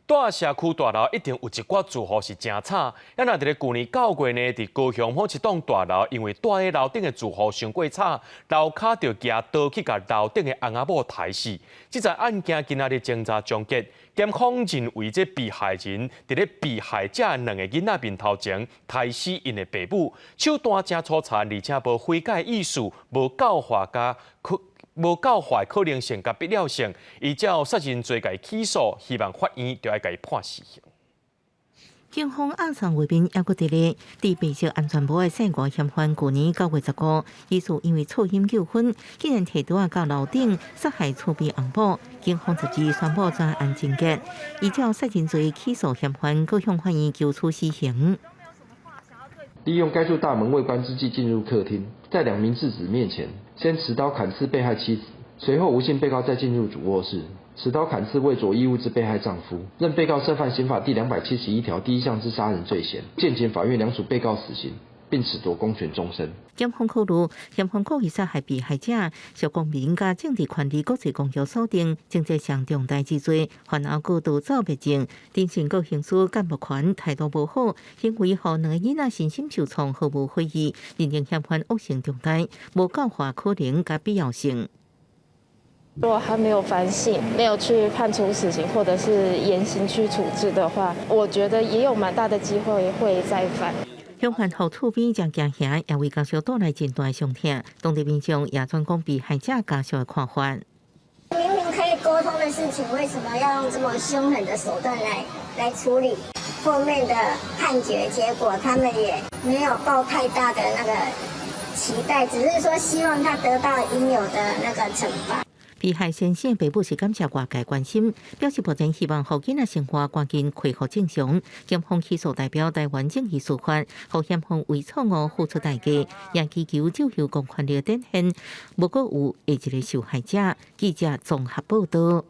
蹛社區大樓一定有一寡住戶是誠慘。啊，若佇咧舊年9月呢，佇高雄某一棟大樓，因為蹛咧樓頂的住戶傷過吵，樓跤就舉刀去共樓頂的翁仔某刣死。這樁案件今仔日偵查終結，檢方認為這被害人佇咧被害者兩个囡仔面頭前刣死𪜶的爸母，手段誠粗殘，而且無悔改意思，無教化可能性佮必要性，依照殺人罪共伊起訴，希望法院著愛共伊判死刑。警方押送畫面猶閣佇咧，戴白色安全帽的姓吳嫌犯，舊年9月15，疑似因為噪音糾紛，竟然提刀到樓頂殺害厝邊翁某。警方12宣布全案終結，依照殺人罪起訴嫌犯，閣向法院求處死刑。利用該處大門未關之際進入客廳，在兩名稚子面前，先持刀砍刺被害妻子，隨後吳姓被告再進入主臥室，持刀砍刺未著衣物之被害丈夫，認被告涉犯刑法第271條第1項之殺人罪嫌，建請法院量處被告死刑，並褫奪公權終身。檢方考慮嫌犯故意殺害被害者，屬公民佮政治權利國際公約所定情節上重大之罪，犯後閣逃走滅證，偵訊閣行使監護權態度無好，行為予兩個囡仔身心受創，毫無悔意，認定嫌犯惡性重大，無教化可能佮必要性。如果他沒有反省，沒有去判處死刑或者是嚴刑去處置的話，我覺得也有蠻大的機會會再犯。凶案予厝邊誠驚嚇，也為家屬帶來真大傷痛。當地民眾也轉講被害者家屬的看法。明明可以溝通的事情，為什麼要用這麼兇狠的手段來處理？後面的判決結果，他們也沒有抱太大的那個期待，只是說希望他得到應有的那個懲罰。被害先生爸母是感謝外界關心，表示目前希望予囡仔生活趕緊恢復正常。檢方起訴代表台灣正義司法，予嫌犯為錯誤付出代價，也祈求藉由公權力展現，無閣有下一个受害者。記者綜合報道。